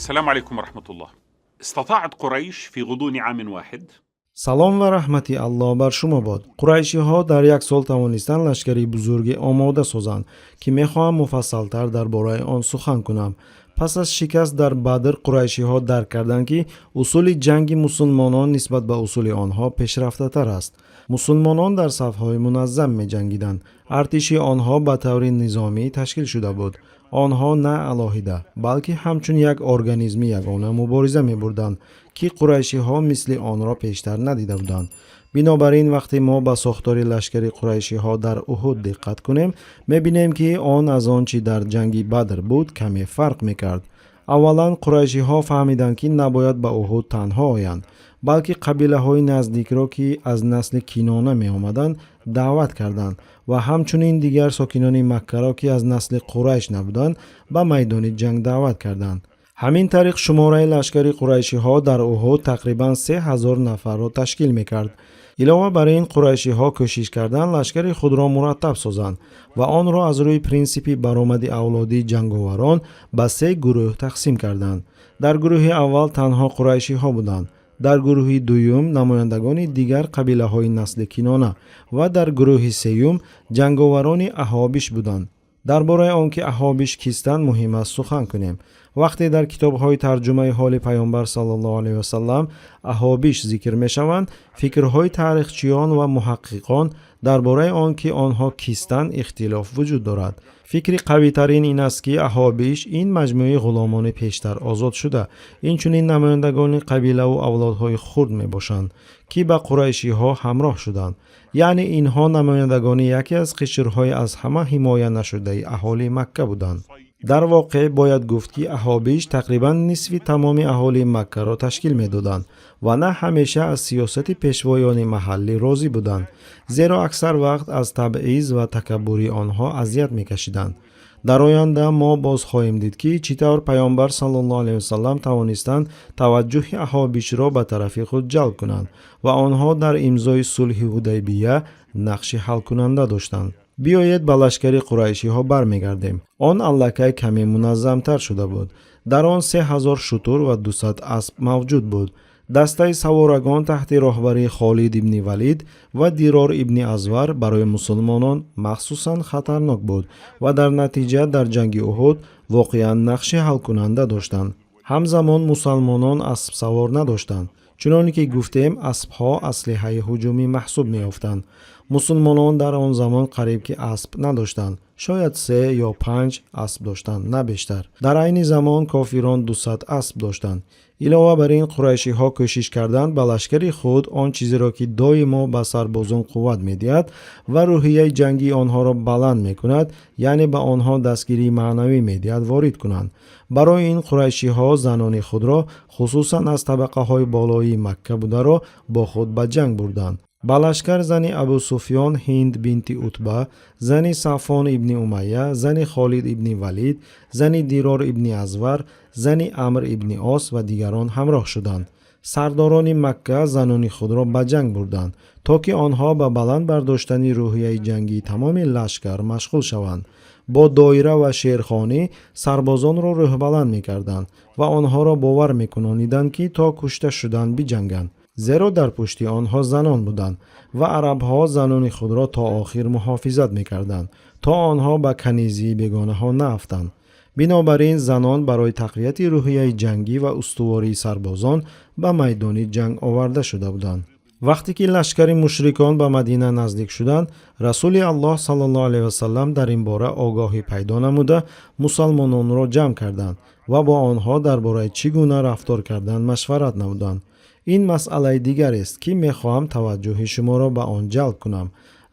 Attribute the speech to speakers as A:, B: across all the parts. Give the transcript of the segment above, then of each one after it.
A: السلام عليكم ورحمة الله. استطاعت قريش في غضون عام واحد
B: Салом ва раҳмати Аллоҳ бар шумо бод. Қурайшиҳо дар як сол тавонистанд лашкари бузурге омода созанд, ки мехоҳам муфассалтар дар бораи он сухан кунам. Пас аз шикаст дар Бадр қурайшиҳо дарк карданд, ки усули ҷанги мусулмонон нисбат ба усули онҳо пешрафтатар аст. Мусулмонон дар сафҳои муназзам меҷангиданд. Артиши онҳо ба таври низомӣ ташкил шуда буд. Онҳо на алоҳида, балки ҳамчун як организми ягона мубориза мебурданд, ки қурайшиҳо мисли онро пештар надида буданд. Бинобар ин, вақте мо ба сохтори лашкари қурайшиҳо дар Уҳуд диққат кунем, мебинем, ки он аз он чӣ дар ҷанги Бадр буд, каме фарқ мекард. Аввалан, қурайшиҳо фаҳмиданд, ки набояд ба Уҳуд танҳо оянд, балки қабилаҳои наздикро, ки аз насли Кинона меомаданд, даъват карданд ва ҳамчунин дигар сокинони Маккаро, ки аз насли Қурайш набуданд, ба майдони ҷанг даъват карданд. Ҳамин тариқ, шумораи лашкари қурайшиҳо дар Уҳуд тақрибан 3000 нафарро ташкил мекард. Илова бар ин, қурайшиҳо кӯшиш карданд лашкари худро мураттаб созанд ва онро аз рӯи принсипи баромади авлодии ҷанговарон ба се гурӯҳ тақсим карданд. Дар гурӯҳи аввал танҳо қурайшиҳо буданд, дар гурӯҳи дуюм намояндагони дигар қабилаҳои насли Кинона ва дар гурӯҳи сеюм ҷанговарони аҳобиш буданд. Дар бораи он ки аҳобиш кистанд, муҳим аст сухан кунем. Вақте дар китобҳои тарҷумаи ҳоли Паёмбар саллаллоҳу алайҳи васаллам аҳобиш зикр мешаванд, фикрҳои таърихчиён ва муҳаққиқон дар бораи он ки онҳо кистанд, ихтилоф вуҷуд дорад. Фикри қавитарин ин аст, ки аҳобиш ин маҷмӯи ғуломони пештар озодшуда, инчунин намояндагони қабилаву авлодҳои хурд мебошанд, ки ба қурайшиҳо ҳамроҳ шуданд. Яъне инҳо намояндагони яке аз қишрҳои аз ҳама ҳимоя нашудаи аҳолии Макка буданд. Дар воқеъ, бояд гуфт, ки аҳобиш тақрибан нисфи тамоми аҳолии Маккаро ташкил медоданд ва на ҳамеша аз сиёсати пешвоёни маҳаллӣ розӣ буданд, зеро аксар вақт аз табъиз ва такаббури онҳо азият мекашиданд. Дар оянда мо боз хоҳем дид, ки чӣ тавр Паёмбар саллаллоҳу алайҳи васаллам тавонистанд таваҷҷӯҳи аҳобишро ба тарафи худ ҷалб кунанд ва онҳо дар имзои сулҳи Ҳудайбия нақши ҳалкунанда доштанд. Биёед, ба лашкари қурайшиҳо бармегардем. Он аллакай каме муназзамтар шуда буд. Дар он 3000 шутур ва 200 асп мавҷуд буд. Дастаи саворагон таҳти роҳбарии Холид ибни Валид ва Дирор ибни Азвар барои мусулмонон махсусан хатарнок буд ва дар натиҷа дар ҷанги Уҳуд воқеан нақши ҳалкунанда доштанд. Ҳамзамон, мусалмонон аспсавор надоштанд. Чуноне ки гуфтем, аспҳо аслиҳаи ҳуҷумӣ маҳсуб меёфтанд. Мусулмонон дар он замон қариб ки асп надоштанд, шояд се ё панҷ асп доштанд, на бештар. Дар айни замон кофирон 200 асп доштанд. Илова бар ин, қурайшиҳо кӯшиш карданд ба лашкари худ он чизеро, ки доимо ба сарбозон қувват медиҳад ва рӯҳияи ҷангии онҳоро баланд мекунад, яъне ба онҳо дастгирии маънавӣ медиҳад, ворид кунанд. Барои ин қурайшиҳо занони худро, хусусан аз табақаҳои болоии Макка бударо, бо худ ба ҷанг бурданд. Ба лашкар зани Абу Суфён Ҳинд бинти Утба, зани Сафвон ибни Умайя, зани Холид ибни Валид, зани Дирор ибни Азвар, зани Амр ибни Ос ва дигарон ҳамроҳ шуданд. Сардорони Макка занони худро ба ҷанг бурданд, то ки онҳо ба баланд бардоштани рӯҳияи ҷангии тамоми лашкар машғул шаванд. Бо доира ва шеърхонӣ сарбозонро рӯҳбаланд мекарданд ва онҳоро бовар мекунониданд, ки то кушта шудан биҷанганд, зеро дар пушти онҳо занон буданд ва арабҳо занони худро то охир муҳофизат мекарданд, то онҳо ба канизии бегонаҳо наафтанд. Бинобар ин, занон барои тақвияти рӯҳияи ҷангӣ ва устувории сарбозон ба майдони ҷанг оварда шуда буданд. Вақте ки лашкари мушрикон ба Мадина наздик шуданд, Расули Аллоҳ саллаллоҳу алайҳи васаллам дар ин бора огоҳӣ пайдо намуда, мусалмононро ҷамъ карданд ва бо онҳо дар бораи чӣ гуна рафтор кардан машварат намуданд. Ин масъалаи дигарест, ки мехоҳам таваҷҷӯҳи шуморо ба он ҷалб кунам.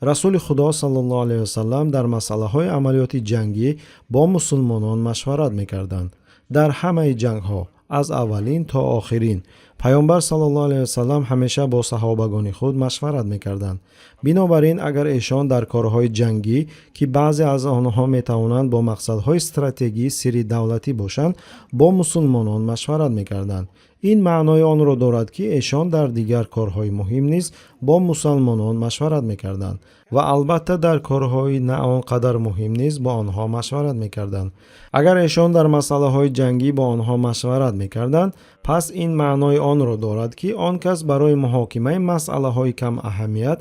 B: Расули Худо саллаллоҳу алайҳи васаллам дар масъалаҳои амалиёти ҷангӣ бо мусулмонон машварат мекарданд. Дар ҳамаи ҷангҳо, аз аввалин то охирин, Паёмбар саллаллоҳу алайҳи васаллам ҳамеша бо саҳобагони худ машварат мекарданд. Бинобар ин, агар эшон дар корҳои ҷангӣ, ки баъзе аз онҳо метавонанд бо мақсадҳои стратегии сирри давлатӣ бошанд, бо мусулмонон машварат мекарданд, Ин маънои онро дорад, ки эшон дар дигар корҳои муҳим низ бо мусалмонон машварат мекарданд ва албатта дар корҳои на он қадар муҳим низ бо онҳо машварат мекарданд. Агар эшон дар масъалаҳои ҷангӣ бо онҳо машварат мекарданд, пас ин маънои онро дорад, ки он кас барои муҳокимаи масъалаҳои камаҳамият,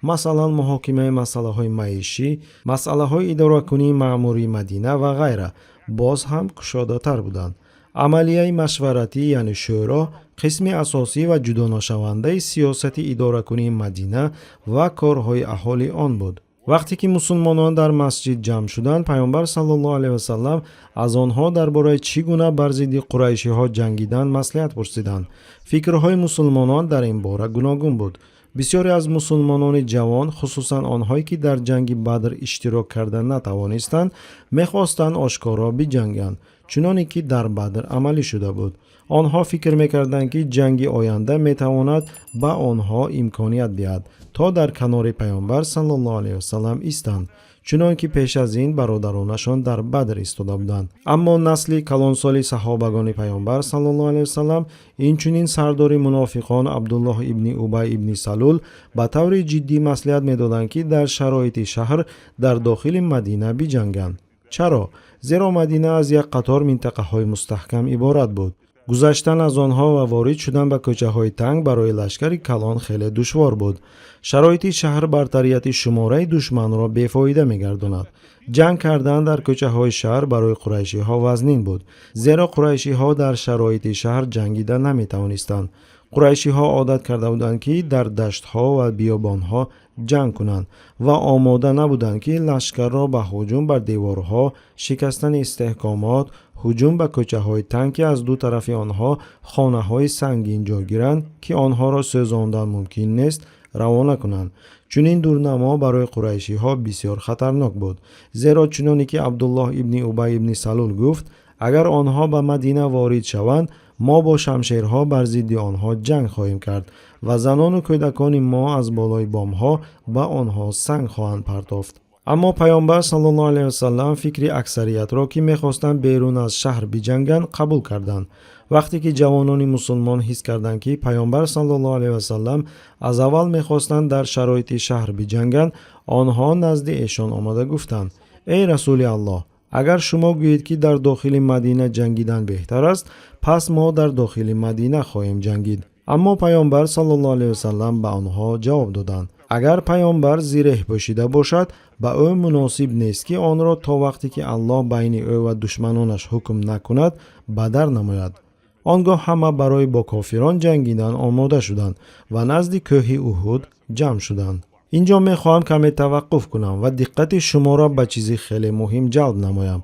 B: масалан муҳокимаи масъалаҳои маишӣ, масъалаҳои идоракунии маъмурии Мадина ва ғайра боз ҳам кушодатар буданд. Амалияи машваратӣ, яъне шӯро, қисми асосӣ ва ҷудонашавандаи сиёсати идоракунии Мадина ва корҳои аҳолии он буд. Вақте ки мусулмонон дар масҷид ҷамъ шуданд, Пайғамбар саллаллоҳу алайҳи васаллам аз онҳо дар бораи чӣ гуна бар зидди қурайшиҳо ҷангидан маслиҳат пурсиданд. Фикрҳои мусулмонон дар ин бора гуногун буд. Бисёре аз мусулмонони ҷавон, хусусан онҳое ки дар ҷанги Бадр иштирок карда натавонистанд, мехостанд ошкоро биҷанганд, чуноне ки дар Бадр амалӣ шуда буд. Онҳо фикр мекарданд, ки ҷанги оянда метавонад ба онҳо имконият диҳад, то дар канори Пайғамбар саллаллоҳу алайҳи васаллам истанд, чунон ки пеш аз ин бародаронашон дар Бадр истода буданд. Аммо насли калонсоли саҳобагони Пайғамбар саллаллоҳу алайҳи васаллам, инчунин сардори мунофиқон Абдуллоҳ ибни Убай ибни Салул ба таври ҷиддӣ маслиҳат медоданд, ки дар шароити шаҳр дар дохили Мадина биҷанганд. Чаро? Зеро Мадина аз як қатор минтақаҳои мустаҳкам иборат буд. Гузаштан аз онҳо ва ворид шудан ба кӯчаҳои танг барои лашкари калон хеле душвор буд. Шароити шаҳр бартарияти шумораи душманро бефоида мегардонад. Ҷанг кардан дар кӯчаҳои шаҳр барои қурайшиҳо вазнин буд, зеро қурайшиҳо дар шароити шаҳр ҷангида наметавонистанд. Қурайшиҳо одат карда буданд, ки дар даштҳо ва биёбонҳо ҷанг кунанд ва омода набуданд, ки лашкарро ба ҳуҷум бар деворҳо, шикастани истиҳкомот, ҳуҷум ба кӯчаҳои танг, ки аз ду тарафи онҳо хонаҳои сангин ҷойгиранд, ки онҳоро сӯзондан мумкин нест, равона кунанд. Чунин дурнамо барои қурайшиҳо бисёр хатарнок буд, зеро чуноне ки Абдуллоҳ ибни Убай ибни Салул гуфт, агар онҳо ба Мадина ворид шаванд, мо бо шамшерҳо бар зидди онҳо ҷанг хоҳем кард ва занону кӯдакони мо аз болои бомҳо ба онҳо санг хоҳанд партофт. Аммо Пайғамбар саллаллоҳу алайҳи васаллам фикри аксариятро, ки мехостанд берун аз шаҳр биҷанганд, қабул карданд. Вақте ки ҷавонони мусулмон ҳис карданд, ки Пайғамбар саллаллоҳу алайҳи васаллам аз аввал мехостанд дар шароити шаҳр биҷанганд, онҳо назди эшон омада гуфтанд: эй Расули Аллоҳ, агар шумо гӯед, ки дар дохили Мадина ҷангидан беҳтар аст, пас мо дар дохили Мадина хоҳем ҷангид. Аммо Пайғамбар саллаллоҳу алайҳи васаллам ба онҳо ҷавоб доданд: агар Пайғамбар зиреҳ пӯшида бошад, ба ӯ муносиб нест, ки онро то вақте ки Аллоҳ байни ӯ ва душманонаш ҳукм накунад, бадар намояд. Он гоҳ ҳама барои бо кофирон ҷангидан омода шуданд ва назди кӯҳи Уҳуд ҷамъ шуданд. Инҷо мехоҳам каме таваққуф кунам ва диққати шуморо ба чизи хеле муҳим ҷалб намоям.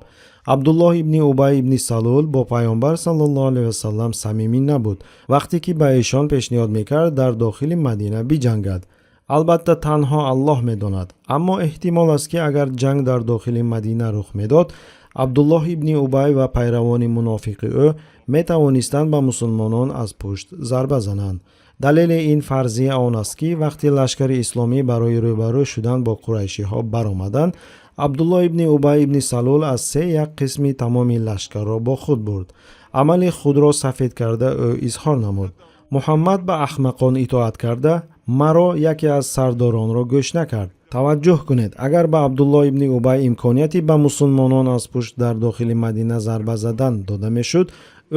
B: Абдуллоҳ ибни Убай ибни Салул бо Пайғамбар саллаллоҳу алайҳи васаллам самимӣ набуд, вақте ки ба эшон пешниҳод мекард дар дохили Мадина биҷангад. Албатта, танҳо Аллоҳ медонад, аммо эҳтимол аст, ки агар ҷанг дар дохили Мадина рух медод, Абдуллоҳ ибни Убай ва пайравони мунофиқи ӯ метавонистанд ба мусулмонон аз пушт зарба зананд. Далели ин фарзия он аст, ки вақте лашкари исломӣ барои рӯбарӯ шудан бо қурайшиҳо баромаданд, Абдуллоҳ ибни Убай ибни Салул аз се як қисми тамоми лашкарро бо худ бурд. Амали худро сафед карда, ӯ изҳор намуд: Муҳаммад ба аҳмақон итоат карда, маро, яке аз сардоронро, гӯш накард. Таваҷҷӯҳ кунед, агар ба Абдуллоҳ ибни Убай имконияти ба мусулмонон аз пушт дар дохили Мадина зарба задан дода мешуд,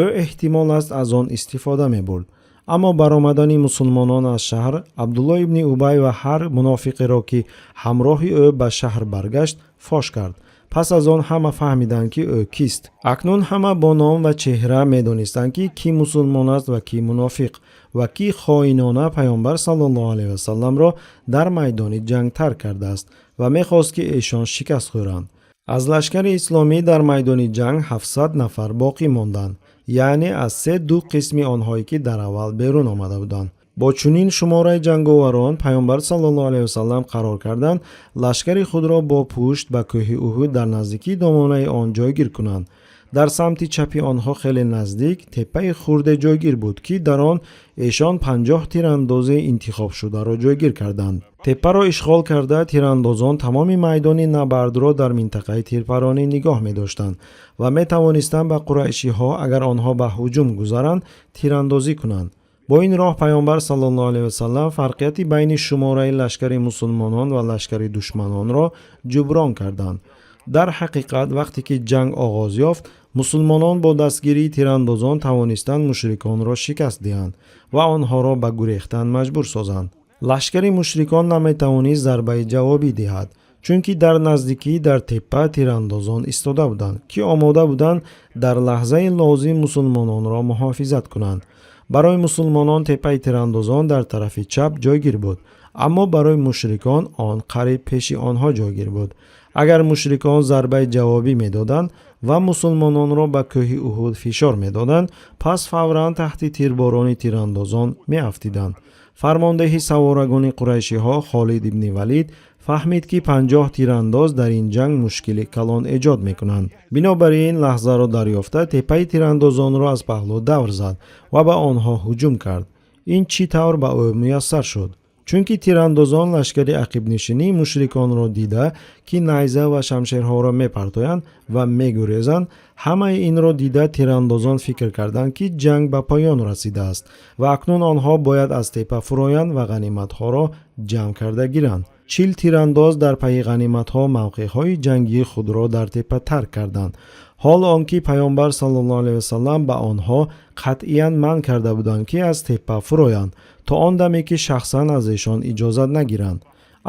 B: ӯ эҳтимол аст аз он истифода мебурд. Аммо баромадани мусулмонон аз шаҳр Абдуллоҳ ибни Убай ва ҳар мунофиқеро, ки ҳамроҳи ӯ ба шаҳр баргашт, фош кард. Пас аз он ҳама фаҳмиданд, ки ӯ кист. Акнун ҳама бо ном ва чеҳра медонистанд, ки кӣ мусулмон аст ва кӣ мунофиқ ва кӣ хоинона Пайғамбар саллаллоҳу алайҳи васалламро дар майдони ҷанг тарк кардааст ва мехост, ки эшон шикаст хӯранд. Аз лашкари исломӣ дар майдони ҷанг 700 нафар боқӣ монданд, яъне аз се ду қисми онҳое, ки дар аввал берун омада буданд. Бо чунин шумораи ҷанговарон Пайғамбар саллаллоҳу алайҳи васаллам қарор карданд лашкари худро бо пушт ба кӯҳи Уҳуд дар наздикии домонаи он ҷойгир кунанд. Дар самти чапи онҳо хеле наздик теппаи хурде ҷойгир буд, ки дар он эшон 50 тирандози интихобшударо ҷойгир карданд. Теппаро ишғол карда, тирандозон тамоми майдони набардро дар минтақаи тирпаронӣ нигоҳ медоштанд ва метавонистанд ба қурайшиҳо, агар онҳо ба ҳуҷум гузаранд, тирандозӣ кунанд. Бо ин роҳ Пайғамбар саллаллоҳу алайҳи васаллам фарқияти байни шумораи лашкари мусулмонон ва лашкари душманонро ҷуброн карданд. Дар ҳақиқат, вақте ки ҷанг оғоз ёфт, мусулмонон бо дастгирии тирандозон тавонистанд мушриконро шикаст диҳанд ва онҳоро ба гурехтан маҷбур созанд. Лашкари мушрикон наметавонист зарбаи ҷавобӣ диҳад, чунки дар наздикӣ дар теппа тирандозон истода буданд, ки омода буданд дар лаҳзаи лозим мусулмононро муҳофизат кунанд. Барои мусулмонон теппаи тирандозон дар тарафи чап ҷойгир буд, аммо барои мушрикон он қариб пеши онҳо ҷойгир буд. Агар мушрикон зарбаи ҷавобӣ медоданд ва мусулмононро ба кӯҳи Уҳуд фишор медоданд, пас фавран таҳти тирборони тирандозон меафтиданд. Фармондеҳи саворагони қурайшиҳо Холид ибни Валид фаҳмид, ки 50 тирандоз дар ин ҷанг мушкили калон эҷод мекунанд. Бинобар ин лаҳзаро дарёфта, теппаи тирандозонро аз паҳлӯ давр зад ва ба онҳо ҳуҷум кард. Ин чӣ тавр ба ӯ муяссар шуд? Чунки тирандозон лашкари ақибнишинии мушриконро дида, ки найза ва шамшерҳоро мепартоянд ва мегурезанд, ҳамаи инро дида тирандозон фикр карданд, ки ҷанг ба поён расидааст ва акнун онҳо бояд аз теппа фуроянд ва ғаниматҳоро ҷамъ карда гиранд. 40 тирандоз дар пайи ғаниматҳо мавқеъҳои ҷангии худро дар теппа тарк карданд, ҳол он ки Пайғамбар саллаллоҳу алайҳи васаллам ба онҳо қатъиян манъ карда буданд, ки аз теппа фуроянд то он даме, ки шахсан аз эшон иҷозат нагиранд.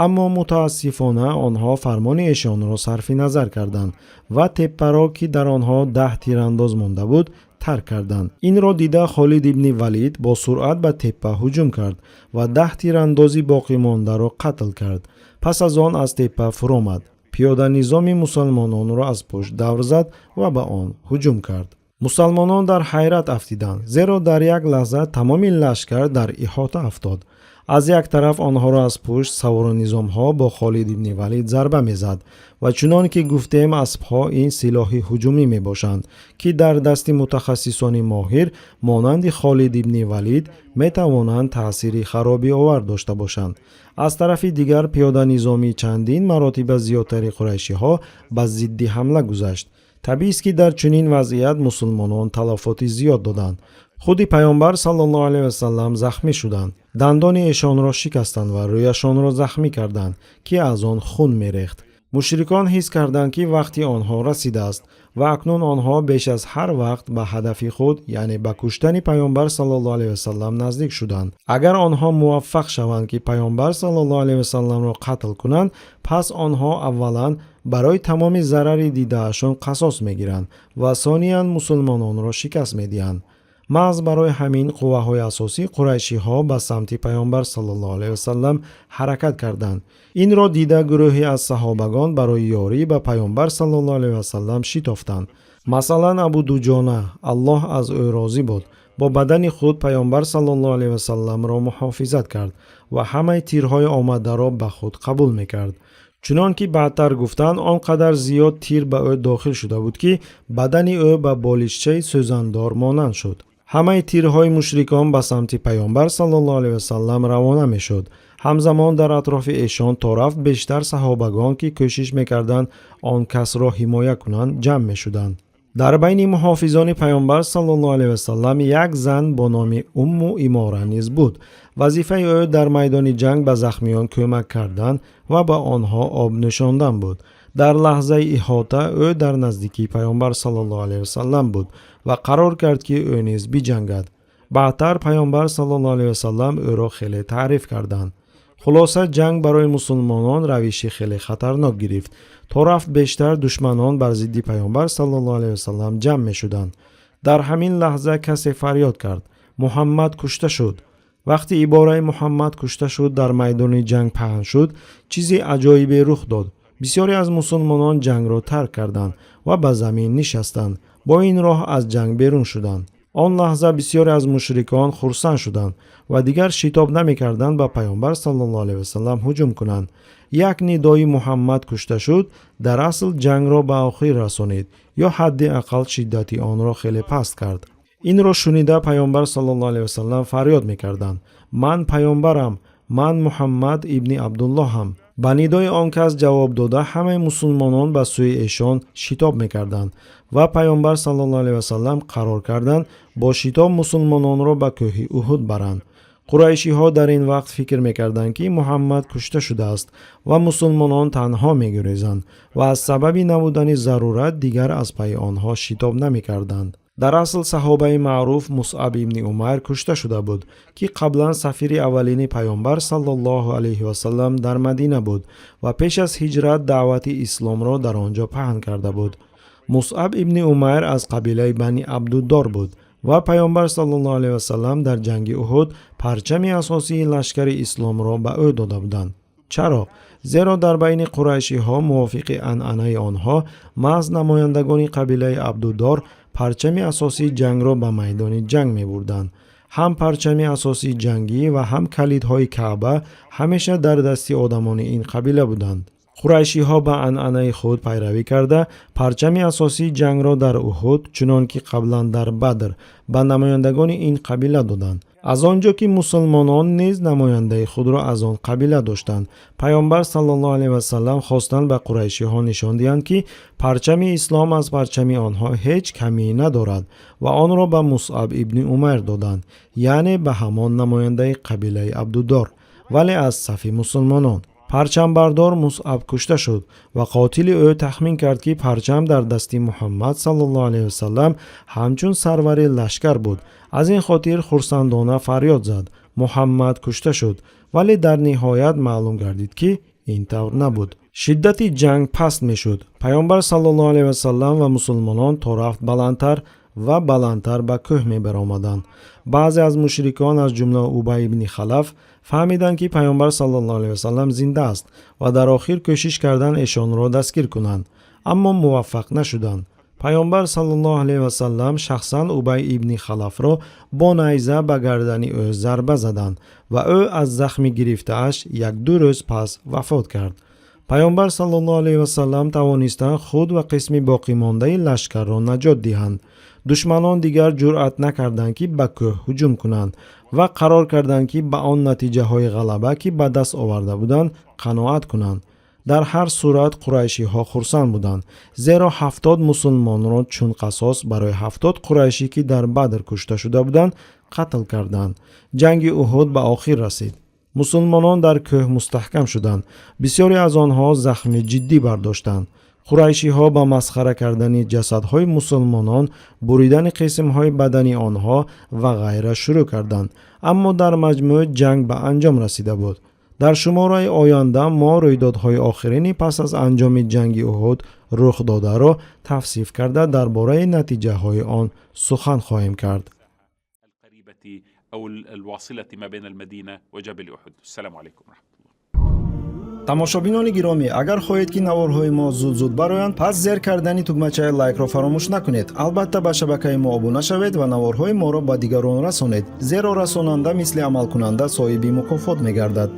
B: Аммо мутаассифона онҳо фармони эшонро сарфи назар карданд ва теппаро, ки дар онҳо 10 тирандоз монда буд, тарк карданд. Инро дида Холид ибни Валид бо суръат ба теппа ҳуҷум кард ва 10 тирандози боқимондаро қатл кард. Пас аз он аз теппа фуромад, пиёданизоми мусалмононро аз пушт давр зад ва ба он ҳуҷум кард. Мусалмонон дар ҳайрат афтиданд, зеро дар як лаҳза тамоми лашкар дар иҳота афтод. Аз як тараф онҳоро аз пушт саворонизомҳо бо Холид ибни Валид зарба мезад ва чунон ки гуфтем, аспҳо ин силоҳи ҳуҷумӣ мебошанд, ки дар дасти мутахассисони моҳир монанди Холид ибни Валид метавонанд таъсири харобиовар дошта бошанд. Аз тарафи дигар пиёданизоми чандин маротиба зиёдтари қурайшиҳо ба зидди ҳамла гузашт. Табиист, ки дар чунин вазъият мусулмонон талафоти зиёд доданд. Худи Пайғамбар саллаллоҳу алайҳи васаллам захмӣ шуданд, дандони эшонро шикастанд ва рӯяшонро захмӣ карданд, ки аз он хун мерехт. Мушрикон ҳис карданд, ки вақти онҳо расидааст ва акнун онҳо беш аз ҳар вақт ба ҳадафи худ, яъне ба куштани Пайғамбар саллаллоҳу алайҳи васаллам наздик шуданд. Агар онҳо муваффақ шаванд, ки Пайғамбар саллаллоҳу алайҳи васалламро қатл кунанд, пас онҳо аввалан барои тамоми зарари дидаашон қасос мегиранд ва сониян мусулмононро шикаст медиҳанд. Маҳз барои ҳамин қувваҳои асосии қурайшиҳо ба самти Пайғамбар саллаллоҳу алайҳи васаллам ҳаракат карданд. Инро дида гурӯҳе аз саҳобагон барои ёрӣ ба Пайғамбар саллаллоҳу алайҳи васаллам шитофтанд. Масалан, Абу Дуҷона, Аллоҳ аз ӯ розӣ буд, бо бадани худ Пайғамбар саллаллоҳу алайҳи васалламро муҳофизат кард ва ҳамаи тирҳои омадаро ба худ қабул мекард. Чунон ки баъдтар гуфтанд, он қадар зиёд тир ба ӯ дохил шуда буд, ки бадани ӯ ба болишчаи сӯзандор монанд шуд. Ҳамаи тирҳои мушрикон ба самти Пайғамбар саллаллоҳу алайҳи васаллам равона мешуд. Ҳамзамон дар атрофи эшон торафт бештар саҳобагон, ки кӯшиш мекарданд он касро ҳимоя кунанд, ҷамъ мешуданд. Дар байни муҳофизони Пайғамбар саллаллоҳу алайҳи васаллам як зан бо номи Умму Имора низ буд. Вазифаи ӯ дар майдони ҷанг ба захмиён кӯмак кардан ва ба онҳо об нӯшондан буд. Дар лаҳзаи иҳота ӯ дар наздикии Пайғамбар саллаллоҳу алайҳи васаллам буд ва қарор кард, ки ӯ низ биҷангад. Баъдтар Пайғамбар саллаллоҳу алайҳи васаллам ӯро хеле таъриф карданд. Хулоса, ҷанг барои мусулмонон равиши хеле хатарнок гирифт. То рафт бештар душманон бар зидди Пайғамбар саллаллоҳу алайҳи васаллам ҷамъ мешуданд. Дар ҳамин лаҳза касе фарёд кард: «Муҳаммад кушта шуд!» Вақти ибораи «Муҳаммад кушта шуд» дар майдони ҷанг паҳн шуд, чизи аҷоибе рух дод. Бисёре аз мусулмонон ҷангро тарк карданд ва ба замин нишастанд. Бо ин роҳ аз ҷанг берун шуданд. Он лаҳза бисёре аз мушрикон хурсанд шуданд ва дигар шитоб намекарданд ба Пайғамбар саллаллоҳу алайҳи васаллам ҳуҷум кунанд. Як нидои «Муҳаммад кушта шуд» дар асл ҷангро ба охир расонид ё ҳадди ақал шиддати онро хеле паст кард. Инро шунида, Пайғамбар саллаллоҳу алайҳи васаллам фарёд мекарданд: «Ман пайғамбарам, ман Муҳаммад ибни Абдуллоҳам». Ба нидои он кас ҷавоб дода, ҳамаи мусулмонон ба сӯи эшон шитоб мекарданд ва Пайғамбар саллаллоҳу алайҳи васаллам қарор карданд бо шитоб мусулмононро ба кӯҳи Уҳуд баранд. Қурайшиҳо дар ин вақт фикр мекарданд, ки Муҳаммад кушта шудааст ва мусулмонон танҳо мегурезанд ва аз сабаби набудани зарурат дигар аз пайи онҳо шитоб намекарданд. Дар асл саҳобаи маъруф Мусъаб ибни Умайр кушта шуда буд, ки қаблан сафири аввалини Пайғамбар саллаллоҳу алайҳи васаллам дар Мадина буд ва пеш аз ҳиҷрат даъвати исломро дар он ҷо паҳн карда буд. Мусъаб ибни Умайр аз қабилаи Бани Абдуддор буд ва Пайғамбар саллаллоҳу алайҳи васаллам дар ҷанги Уҳуд парчами асосии лашкари исломро ба ӯ дода буданд. Чаро? Зеро дар байни қурайшиҳо мувофиқи анъанаи онҳо маҳз намояндагони қабилаи Абдуддор парчами асосии ҷангро ба майдони ҷанг мебурданд. Ҳам парчами асосии ҷангӣ ва ҳам калидҳои Каъба ҳамеша дар дасти одамони ин қабила буданд. Қурайшиҳо ба анъанаи худ пайравӣ карда, парчами асосии ҷангро дар Уҳуд, чунон ки қаблан дар Бадр, ба намояндагони ин қабила доданд. Аз он ҷо ки мусулмонон низ намояндаи худро аз он қабила доштанд, Пайғамбар саллаллоҳу алайҳи васаллам хостанд ба қурайшиҳо нишон диҳанд, ки парчами ислом аз парчами онҳо ҳеҷ камӣ надорад, ва онро ба Мусъаб ибни Умайр доданд, яъне ба ҳамон намояндаи қабилаи Абдуддор, вале аз сафи мусулмонон. Парчамбардор Мусъаб кушта шуд ва қотили ӯ тахмин кард, ки парчам дар дасти Муҳаммад саллаллоҳу алайҳи васаллам ҳамчун сарвари лашкар буд. Аз ин хотир хурсандона фарёд зад: «Муҳаммад кушта шуд!» Вале дар ниҳоят маълум гардид, ки ин тавр набуд. Шиддати ҷанг паст мешуд. Пайғамбар саллаллоҳу алайҳи васаллам ва мусулмонон то рафт баландтар ва баландтар ба кӯҳ мебаромаданд. Баъзе аз мушрикон, аз ҷумла Убай ибни Халаф, фаҳмиданд, ки Пайғамбар саллаллоҳу алайҳи васаллам зинда аст, ва дар охир кӯшиш карданд эшонро дастгир кунанд, аммо муваффақ нашуданд. Пайғамбар саллаллоҳу алайҳи васаллам шахсан Убай ибни Халафро бо найза ба гардани ӯ зарба заданд ва ӯ аз захми гирифтааш як-ду рӯз пас вафот кард. Пайғамбар саллаллоҳу алайҳи васаллам тавонистанд худ ва қисми боқимондаи лашкарро наҷот диҳанд. Душманон дигар ҷуръат накарданд, ки ба кӯҳ ҳуҷум кунанд, ва қарор карданд, ки ба он натиҷаҳои ғалаба, ки ба даст оварда буданд, қаноат кунанд. Дар ҳар сурат қурайшиҳо хурсанд буданд, зеро 70 мусулмонро чун қасос барои 70 қурайшӣ, ки дар Бадр кушта шуда буданд, қатл карданд. Ҷанги Уҳуд ба охир расид. Мусулмонон дар кӯҳ мустаҳкам шуданд. Бисёре аз онҳо захми ҷиддӣ бардоштанд. Қурайшиҳо ба масхара кардани ҷасадҳои мусулмонон, буридани қисмҳои бадани онҳо ва ғайра шурӯъ карданд, аммо дар маҷмӯъ ҷанг ба анҷом расида буд. Дар шумораи оянда мо рӯйдодҳои охирини пас аз анҷоми ҷанги Уҳуд рух додаро тавсиф карда, дар бораи натиҷаҳои он сухан хоҳем кард.
A: القريبة أو الواصلة ما بين المدينة وجبل أحد. السلام عليكم ورحمة الله.
B: Тамошобинони гиромӣ, агар хоҳед, ки наворҳои мо зуд-зуд бароянд, пас зер кардани тугмачаи лайкро фаромӯш накунед. Албатта, ба шабакаи мо обуна шавед ва наворҳои моро ба дигарон расонед, зеро расонанда мисли амалкунанда соҳиби мукофот мегардад.